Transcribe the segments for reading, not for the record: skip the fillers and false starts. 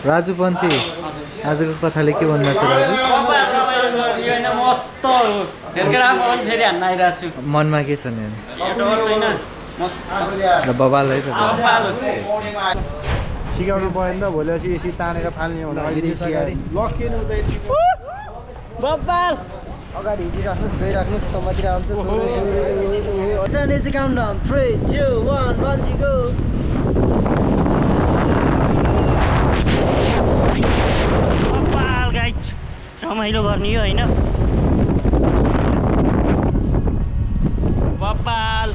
राजु पन्थी आजको कथाले के भन्न छ राजु? मस्त मनमा के छ नि? बबाल है त सिकाउनु पऱ्यो नि त भोलि पछि यसरी तानेर फाल्ने हो बब्बाल अगाडि हिँडिराख्नुहोस् गइराख्नुहोस् समातिर आउँछ काउन्टडाउन 3 2 1 1 गो बब्बाल गाइस रमाइलो गर्ने हो हैन बब्बाल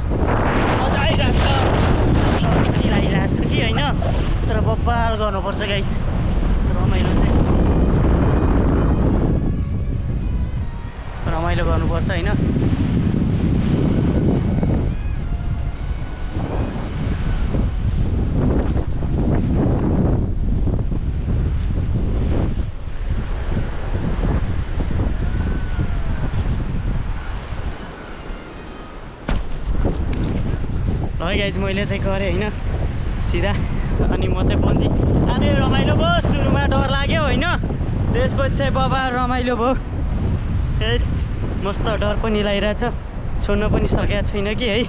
मजा आइरहेको छ लागिरहेको छ कि हैन तर बब्बाल गर्नुपर्छ गाइस रमाइलो चाहिँ रमाइलो गर्नुपर्छ हैन ल गाइस मैले चाहिँ गरेँ हैन सिधा अनि म चाहिँ बन्दी अनि रमाइलो भयो सुरुमा डर लाग्यो हैन त्यसपछि चाहिँ बाबा रमाइलो भयो यस मस्त डर पनि लागिरहेछ छोड्न पनि सकेको छैन कि है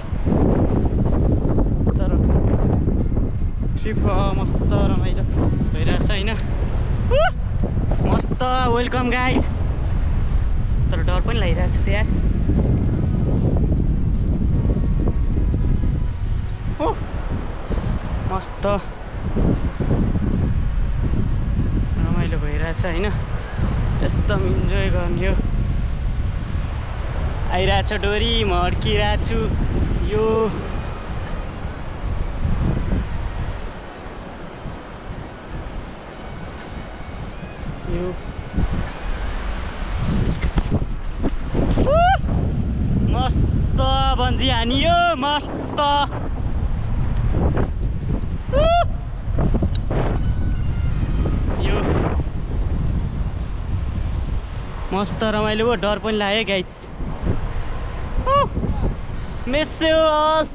तर ट्रिप मस्त रमाइलो भइरहेछ हैन मस्त वेलकम गाइज तर डर पनि लागिरहेछ त्यहाँ मस्त रमाइलो भइरहेछ हैन एकदम इन्जोय गर्ने हो आइरहेछ डोरी म अड्किरहेको छु यो मस्त बन्जी हानियो मस्त यो मस्त रमाइलो भयो डर पनि लाग्यो गाइस मिस यु अल